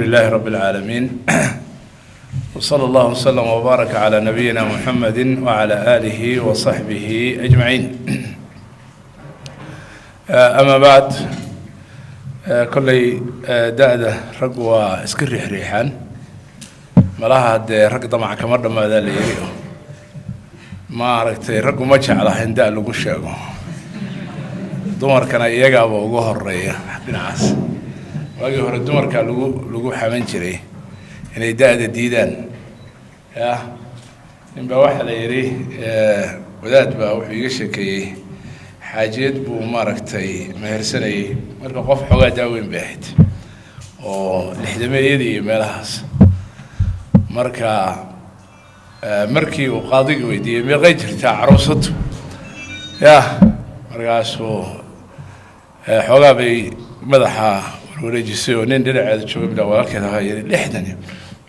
لله رب العالمين، وصلى الله وسلم وبارك على نبينا محمد وعلى آله وصحبه أجمعين. أما بعد، kolley da-da rag waa iska riixriixaan malaha. Dee rag damac kama dhammaadaa la yiri. Maaragtay, raggu ma jecla in da lagu sheego, dumarkana iyagaaba ugu horeeya dhinacaas. Waagii hore dumarkaa lagu xaman jiray inay da-da diidaan. Ya nin baa waxaa la yidhi, wadaad baa wuxuu iga sheekeeyey, xaajiyad buu maaragtay mehersanayey. Marka qof xoogaa daaweyn bay ahayd oo lixdameeyadii iyo meelahaas. Marka markii uu qaadigi weydiiyey, "Meeqay jirtaa caruusadu?" Ya markaasuu xoogaa bay madaxa warwareejisay oo nin dhinaceeda jooga bila walaalkeed ahaa yidhi 60.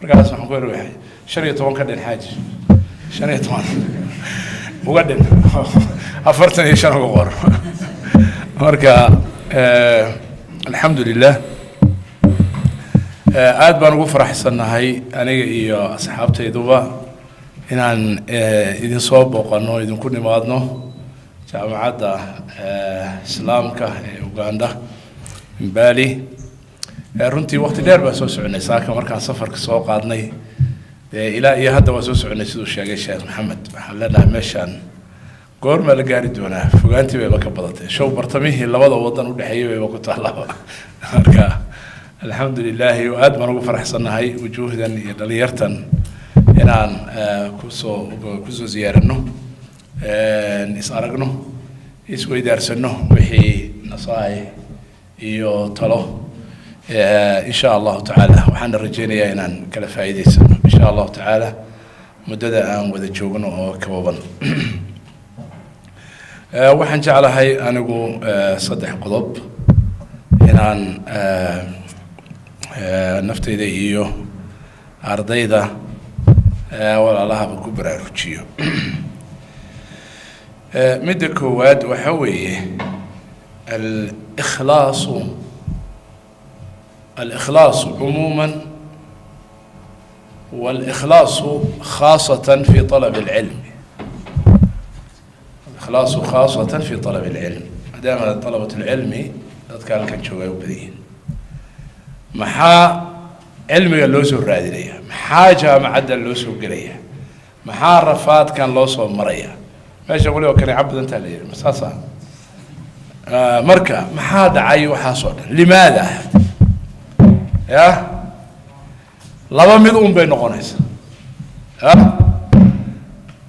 Markaas waxaan ku erwaxay, 15 ka dhin xaaji, 15 uga dhin, 45 uga qor. Marka alxamdu lilah, aad baan ugu faraxsannahay aniga iyo asxaabtayduba inaan idin soo booqanno, idinku nimaadno Jaamacadda Islaamka ee Uganda, Mbale. Runtii waqti dheer baan soo soconay. Saaka markaan safarka soo qaadnay dee ilaa iyo hadda waan soo soconay. Siduu sheegay Sheekh Maxamed, waxaan leenahay meeshaan goormaa la gaari doonaa? Fogaantii bayba ka badatay, show bartamihii labada wadan udhexeeyay bayba ku taallaba. Marka alxamdu lilaahi, aad baan ugu faraxsannahay wujuuhdan iyo dhalinyartan inaan kusoo ziyaarano, is aragno, isweydaarsano wixii nasaaix iyo talo, insha Allahu tacaala. Waxaana rajeynayaa inaan kala faa'iideysano, insha Allahu tacaala, muddada aan wada joogno oo kooban. Waxaan jeclahay anigu saddex qodob inaan naftayda iyo ardayda walaalahaba ku baraarujiyo. Midda koowaad waxa weeye alikhlaasu, alikhlaasu cumuuma واlإkhlaaصu khaasة fi طalab الcilm, alikhlaaصu khaasة fi طalab الcilm, maadaama طalabat اlcilmi dadka halkan jooga ay u badan yihiin. Maxaa cilmiga loo soo raadinaya? Maxaa jaamacadda loo soo gelaya? Maxaa rafaadkan loo soo maraya? Meesha waliba kaneeco badantaa la yihi, ma saasa? Marka maxaa dhacay waxaas oo dhan? Limaada? Ya laba mid un bay noqonaysaa. Ya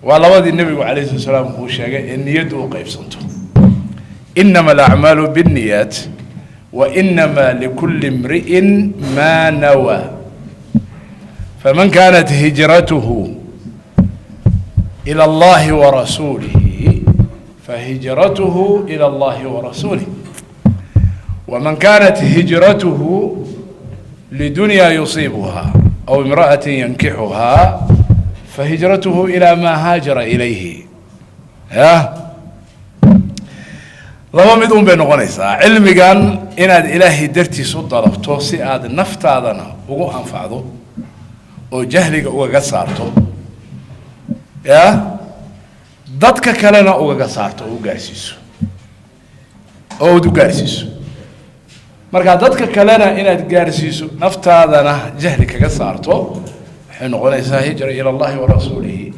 waa labadii Nebigu calayhi salatu salaam uu sheegay ee niyaddu u qaybsanto: inama alacmaalu biاnniyaat wa inama likuli imri'in ma nawaa, faman kanat hijratuhu ilى اllahi warasuulihi fahijratuhu ilى اllahi warasuulih, waman kanat hijratuhu lidunya yusiibuha aw imra'aة yankixuhaa fahijratuhu ilى ma haajara ilayhi. Ya laba mid un bay noqonaysaa: cilmigan inaad Ilaahay dartiis u dalabto si aad naftaadana ugu anfacdo oo jahliga ugaga saarto, ya dadka kalena ugaga saarto oo u gaarsiiso oo ad u gaarsiiso. Marka dadka kalena inaad gaarsiiso, naftaadana jahli kaga saarto, waxay noqonaysaa hijra ila Allahi wa rasuulihi,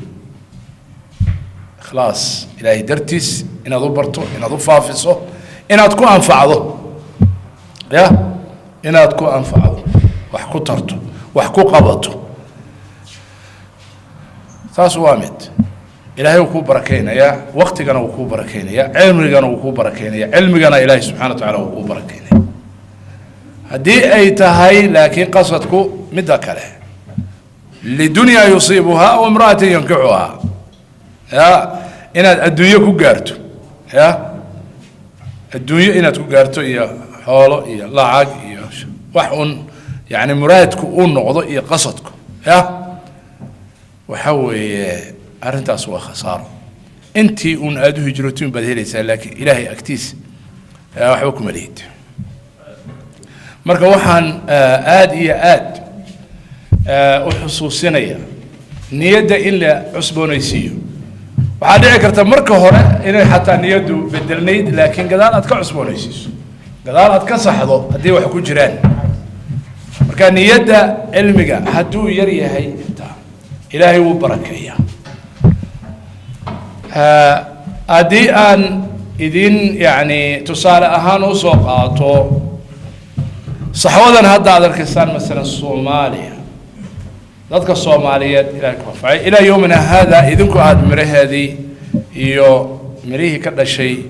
ikhlaas Ilaahay dartiis inaad u barto, inaad u faafiso, inaad ku anfacdo, ya inaad ku anfacdo, wax ku tarto, wax ku qabato. Taas waa mid. Ilaahay wuu kuu barakeynayaa, waktigana wuu kuu barakeynayaa, cilmigana wuu kuu barakeynaya, cilmigana Ilaahay subxana wa tacala wuu kuu barakeynaya. Haddii ay tahay laakiin qasadku midda kale, lidunya yusiibuhaa aw imra'atin yankixuhaa, ya inaad adduunyo ku gaarto, ya adduunyo inaad ku gaarto iyo xoolo iyo lacag iyo wax un, yani muraadku uu noqdo iyo qasadku, ya waxa weeye arrintaas waa khasaaro. Intii uun aada u hijrootin baad helaysaa, laakiin Ilaahay agtiis waxba kuma lihid. Marka waxaan aada iyo aad u xusuusinaya niyadda in la cusboonaysiiyo. Waxaa dhici karta marka hore inay xataa niyaddu bedelnayd, laakiin gadaal aad ka cusboonaysiiso, gadaal aad ka saxdo haddii wax ku jiraan. Marka niyadda cilmiga hadduu yar yahay xitaa Ilaahay wuu barakeeyaa. Haddii aan idin yacni tusaale ahaan usoo qaato saxwadan hadda aad arkaysaan, masalan Soomaaliya, dadka Soomaaliyeed Ilahay ku anfacay ilaa yowmina haada, idinku aada miraheedii iyo mirihii ka dhashay,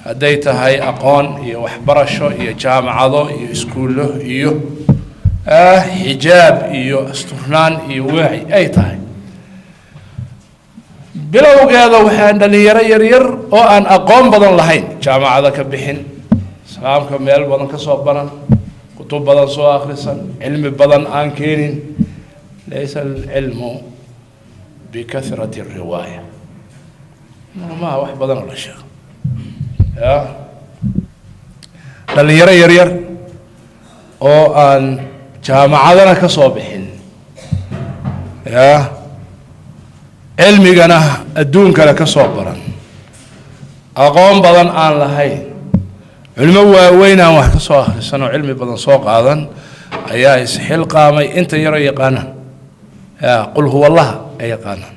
hadday tahay aqoon iyo waxbarasho iyo jaamacado iyo iskuullo iyo xijaab iyo asturnaan iyo waaci ay tahay, bilowgeeda waxaan dhalinyaro yaryar oo aan aqoon badan lahayn, jaamacado ka bixin, islaamka meel badan ka soo baran, kutub badan soo akhrisan, cilmi badan aan keenin. Laysa alcilmu bikahrati riwaaya, maaha wax badan oo la sheego. Ya dhalinyaro yaryar oo aan jaamacadana ka soo bixin, ya cilmigana adduunkana ka soo baran, aqoon badan aan lahayn, culimo waaweyn aan wax ka soo akhrisan oo cilmi badan soo qaadan, ayaa isxilqaamay inta yaroo yaqaanaan, ya qul huwa Allaha ay yaqaanaan,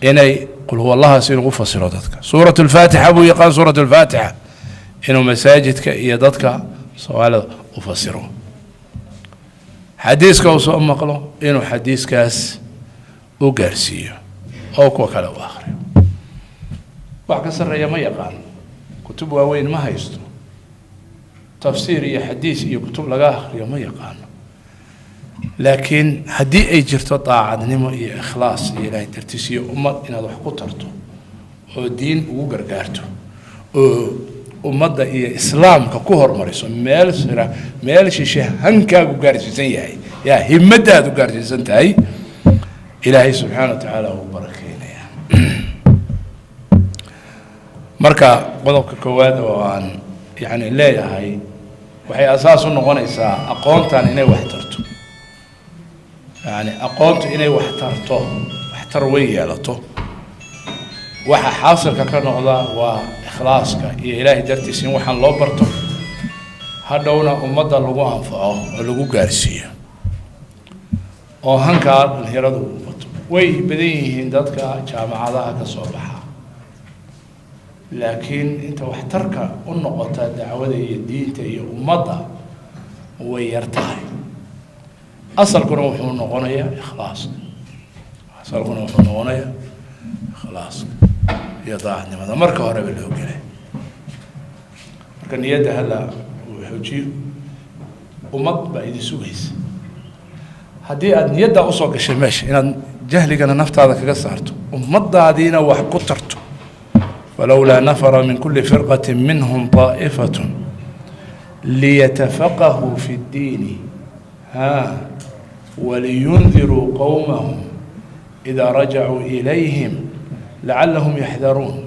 inay qul huwa Allahaas inuu u fasiro dadka. Suurat Alfaatixa buu yaqaan, suurat Alfaatixa inuu masaajidka iyo dadka Soomaalida u fasiro. Xadiiska uu soo maqlo inuu xadiiskaas u gaarsiiyo oo kuwa kale u akhriyo. Wax ka sarreeya ma yaqaan, kutub waaweyn ma haysto, tafsiir iyo xadiis iyo kutub laga akhriyo ma yaqaano, laakiin haddii ay jirto daacadnimo iyo ikhlaas iyo Ilaahay dartiis iyo ummad inaad wax ku tarto oo diin ugu gargaarto oo ummadda iyo islaamka ku hormariso, meel sira meel shishe hankaagu gaarsiisan yahay, yaa himadaadu gaarsiisan tahay, Ilaahay subxaana wa tacaala uu barakeynaya. Marka qodobka koowaad oo aan yacni leeyahay, waxay asaas u noqonaysaa aqoontan inay wax tarto, yani aqoontu inay wax tarto, waxtar weyn yeelato, waxa xaasilka ka noqda waa ikhlaaska iyo Ilaahay dartiis in waxaan loo barto, hadhowna ummadda lagu anfaco oo lagu gaarsiiyo oo hankaa dhalinyaradu u bato. Way badan yihiin dadka jaamacadaha ka soo baxa, laakiin inta waxtarka u noqota dacwada iyo diinta iyo ummadda way yar tahay. Asalkuna wuxuu noqonayaa ikhlaaska, asalkuna wuxuu noqonayaa ikhlaaska iyo daacadnimada marka horeba loo gelay. Marka niyadda hala uu xoojiyo. Ummad baa idin sugaysa. Haddii aada niyaddaa usoo gashay meesha inaad jahligana naftaada kaga saarto, ummaddaadiina wax ku tarto. Falowlaa nafara min kuli firqati minhum طaa'ifaة liyatafaqahuu fi اddiini ha waliyundiruu qowmahum idaa rajacuu ilayhim lacalahum yaxdaruun.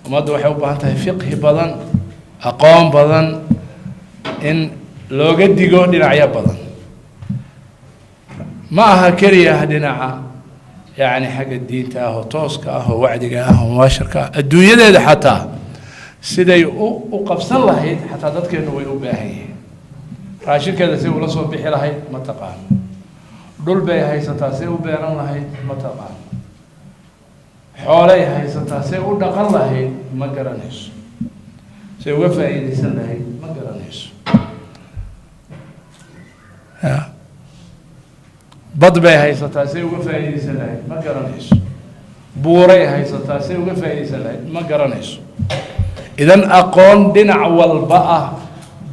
Ummadda waxay u baahan tahay fiqhi badan, aqoon badan, in looga digo dhinacyo badan. Ma aha keliya dhinaca yacni xagga diinta ah oo tooska ah oo wacdiga ah oo mubaashirka ah, adduunyadeeda xataa siday u qabsan lahayd xataa dadkeenu way u baahan yihiin. Raashinkeeda si ula soo bixi lahayd ma taqaano, dhul bay haysataa, say u beeran lahayd ma taqaano, xoolay haysataa, say u dhaqan lahayd ma garanayso, say uga faa'iidaysan lahayd ma garanayso, ya bad bay haysataa, say uga faa'iidaysan lahayd ma garanayso, buuray haysataa, say uga faa'iidaysan lahayd ma garanayso. Idan aqoon dhinac walba ah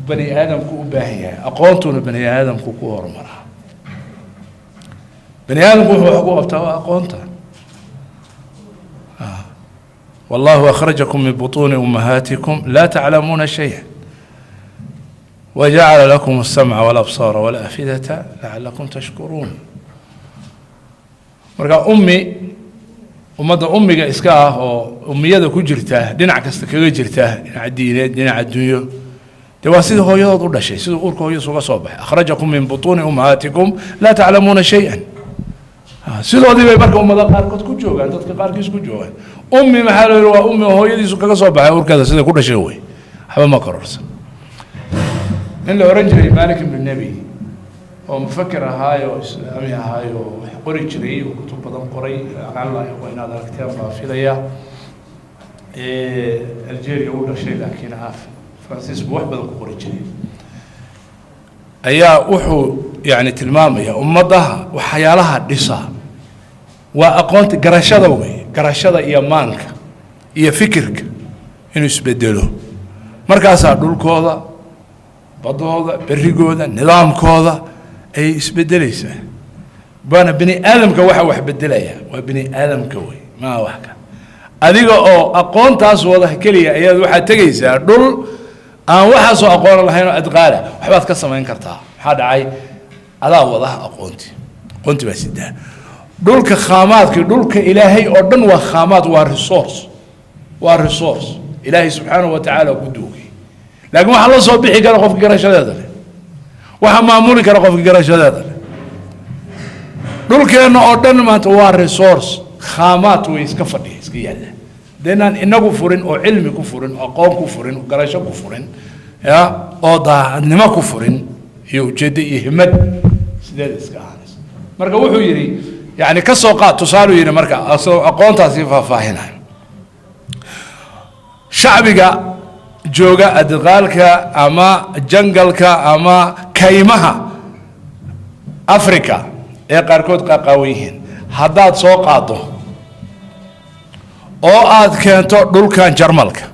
bani aadamku u baahan yahay, aqoontuna bani aadamku ku horumaraa. Bani aadamku wuxuu wax ku qabtaa waa aqoonta. Wallahu akhrajakum min butuuni ummahaatikum laa taclamuuna shaya wajacala lakum الsamca walabsaara walafidata lacalakum tashkuruun. Marka ummi, ummadda ummiga iska ah oo ummiyada ku jirta, dhinac kasta kaga jirta, dhinaca diineed, dhinaca adduunyo, Dee waa sidii hooyadood u dhashay, siduu uurka hooyadiis uga soo baxay. أخرجكم من بطون أمهاتكم لا تعلمون شيئا. Sidoodii bay marka ummada qaarkood ku joogaan, dadka qaarkiis ku joogaan. Ummi maxaa loo yidhi? Waa ummi oo hooyadiisu kaga soo baxay uurkeeda, siday ku dhashay wey, waxba ma kororsan. Nin la ohan jiray Malik ibnu Nebi oo mufaker ahaayo, islaami ahaayo, wax qori jiray oo kutub badan qoray, lacalla waa inaad aragteen baa filaya. Algeria u dhashay, laakiin Faransiis buu wax badan ku qori jiray, ayaa wuxuu yani tilmaamaya ummadaha waxyaalaha dhisa waa aqoonta, garashada wey, garashada iyo maanka iyo fikirka inuu isbedelo. Markaasaa dhulkooda, badooda, berigooda, nidaamkooda ayay isbedelaysaa. Waana bini aadamka waxa wax bedelaya, waa bini aadamka wey, maa wax kale. Adiga oo aqoontaas wada keliya ayaad waxaad tegaysaa dhul aan waxaasoo aqoon lahayn oo adqaala, waxbaad ka samayn kartaa. Maxaa dhacay? Adaa wadaha aqoonti, aqoonti baa sidaa. Dhulka khaamaadka, dhulka Ilaahay oo dhan waa khaamaad, waa resource, waa resource Ilaahay subxaanahu wa tacaala ku duugay. Laakiin waxaa la soo bixi kara qofka garashadeeda leh, waxaa maamuli kara qofka garashadeeda leh. Dhulkeenna oo dhan maanta waa resource, khaamaad way iska fadhiya, iska yaalla. Deenaan inagu furin oo cilmi ku furin oo aqoon ku furin oo garasho ku furin ya oo daacadnimo ku furin iyo ujeeddo iyo himad, sideed iska ahaanaysa? Marka wuxuu yidhi, yani ka soo qaad, tusaaluu yidhi, marka asagoo aqoontaasi faahfaahinayo, shacbiga jooga adqaalka ama jangalka ama kaymaha Africa ee qaarkood qaaqaawan yihiin, haddaad soo qaaddo oo aad keento dhulkan Jarmalka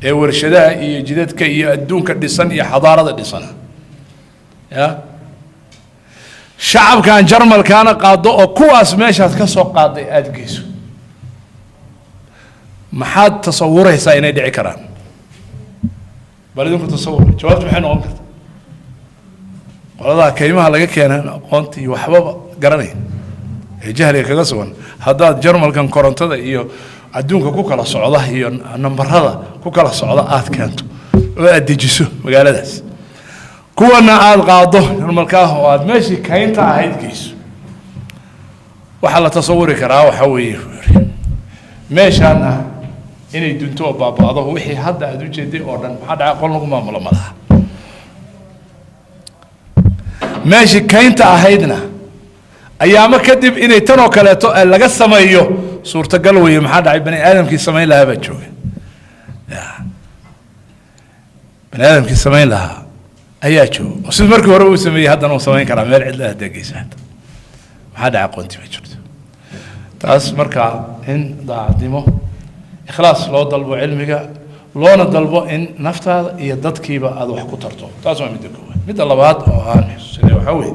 ee warshadaha iyo jidadka iyo adduunka dhisan iyo xadaarada dhisana ya, shacabkan Jarmalkaana qaaddo oo kuwaas meeshaad ka soo qaaday aada geyso, maxaad tasawuraysaa inay dhici karaan? Bal idinku tasawur, jawaabtu maxay noqon karta? Qoladaa kaymaha laga keenay aqoonta iyo waxbaba garanayn ee jahliga kaga sugan, haddaad Jarmalkan korontada iyo adduunka ku kala socda iyo nambarada ku kala socda aada keento oo aada dejiso magaaladaas, kuwana aada qaaddo Jarmalka ah oo aada meeshii kaynta ahayd geyso, waxaa la tasawuri karaa waxaa weeye meeshaana inay dunto oo baaba'do wixii hadda aada u jeeday oo dhan. Maxaa dhacay? Aqoon lagu maamulo ma laha. Meeshii kaynta ahaydna ayaamo kadib inay tan oo kaleeto laga sameeyo suurtagal weeye. Maxaa dhacay? Bani aadamkii samayn lahaa baa jooga ya, bani aadamkii samayn lahaa ayaa jooga oo sida markii hore uu sameeyey haddana uu samayn karaa meel cidla haddaa geysa hadda. Maxaa dhacay? Aqoontii ma jirto. Taas marka in daacadnimo, ikhlaas loo dalbo cilmiga, loona dalbo in naftaada iyo dadkiiba aada wax ku tarto, taas waa midda koowaad. Midda labaad oo aan xusuusinay waxaa weeye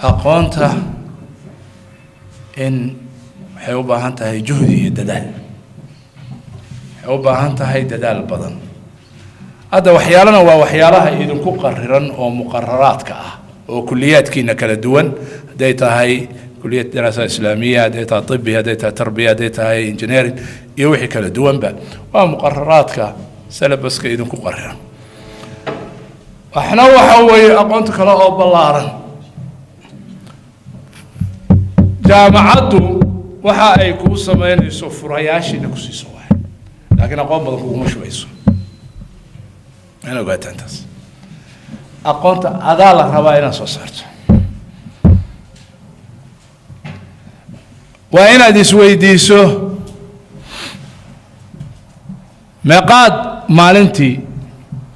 aqoonta in waxay u baahan tahay juhdi iyo dadaal, waxay u baahan tahay dadaal badan. Hadda waxyaalana waa waxyaalaha idinku qariran oo muqararaadka ah oo kuliyaadkiina kala duwan, hadday tahay kuliyad daraasa islaamiya, hadday tahay طibi, hadday tahay tarbiya, hadday tahay engineering iyo wixii kala duwanba, waa muqararaadka syllabuska idinku qariran. Waxna waxa weeye aqoonta kale oo ballaaran. Jaamacaddu waxa ay kuu samaynayso furayaashiina ku siiso waay, laakiin aqoon badan kuguma shubayso. Ina ogaataan taas, aqoonta adaa la rabaa inaad soo saarto. Waa inaad isweydiiso meeqaad maalintii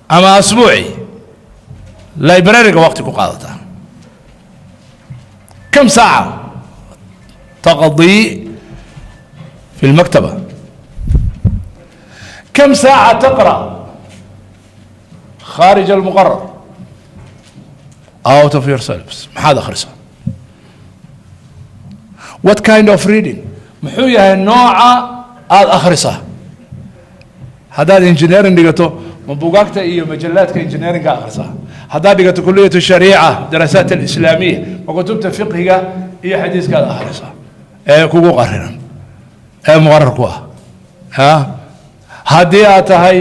ama asbuucii libraryga waqti ku qaadataa. كم ساعة تقضي في المكتبة؟ كم ساعة تقرأ خارج المقرر، out of your syllabus؟ Maxaad akhrisaa? What kind of reading? Muxuu yahay nooca aada akhrisaa? Haddaad engineering dhigato, ma bugaagta iyo majallaadka engineeringa akhrisaa? Haddaad dhigato kuliyat shariica, darasaat alislaamiya, ma kutubta fiqhiga iyo xadiiskaad akhrisaa ee kugu qariran ee muqarar ku ah? Ha, Haddii aad tahay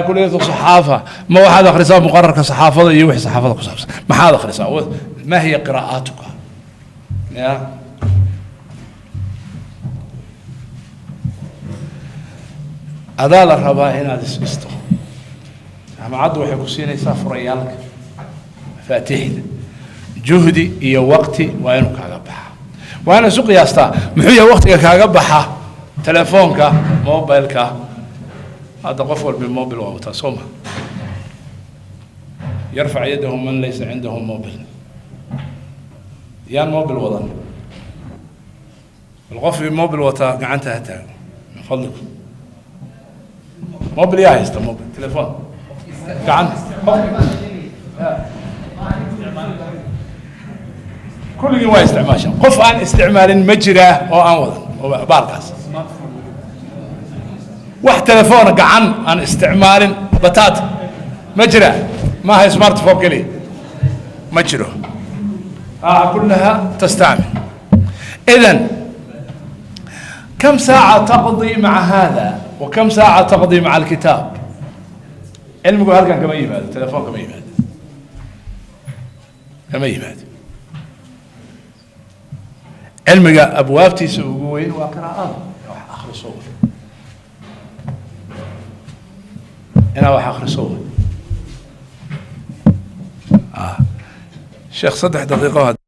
kuliyatu saxaafa, ma waxaad akhrisaa muqararka saxaafada iyo wixii saxaafada ku saabsan? Maxaad akhrisaa? ما هي قراءاتك ya? Adaa la rabaa inaad isdhisto. Jaamacaddu waxay ku siinaysaa furayaalka, mafaatiixda. Juhdi iyo waqti waa inuu kaaga baxa, waa inaad isu qiyaastaa muxuu yahay waqtiga kaaga baxa telefoonka mobileka. Hadda qof walbi mobil waa wataa, soo ma? يرفع يده من ليس عنده موبيل. Yaan mobil wadan? Bal qofkii mobil wataa gacanta ha taago, من فضلكم. Mobil yaa haysta? Mobil telefoon gacanta kulligii waa isticmaashaan. Qof aan isticmaalin ma jiraa oo aan wadan oo baalkaas wax telefoon gacan aan isticmaalin bataata ma jira? Maaha smartphone keliya, ma jiro. كلها تستعمل. إذا كم ساعة تقضي مع هذا وكم ساعة تقضي مع الكتاب؟ Cilmigu halkan kama yimaado, telefoon kama yimaado, kama yimaado. Cilmiga abwaabtiisa ugu weyn waa qiraa'ada, wax akhriso, inaa wax akhriso. Sheekh, 3 daqiiqo.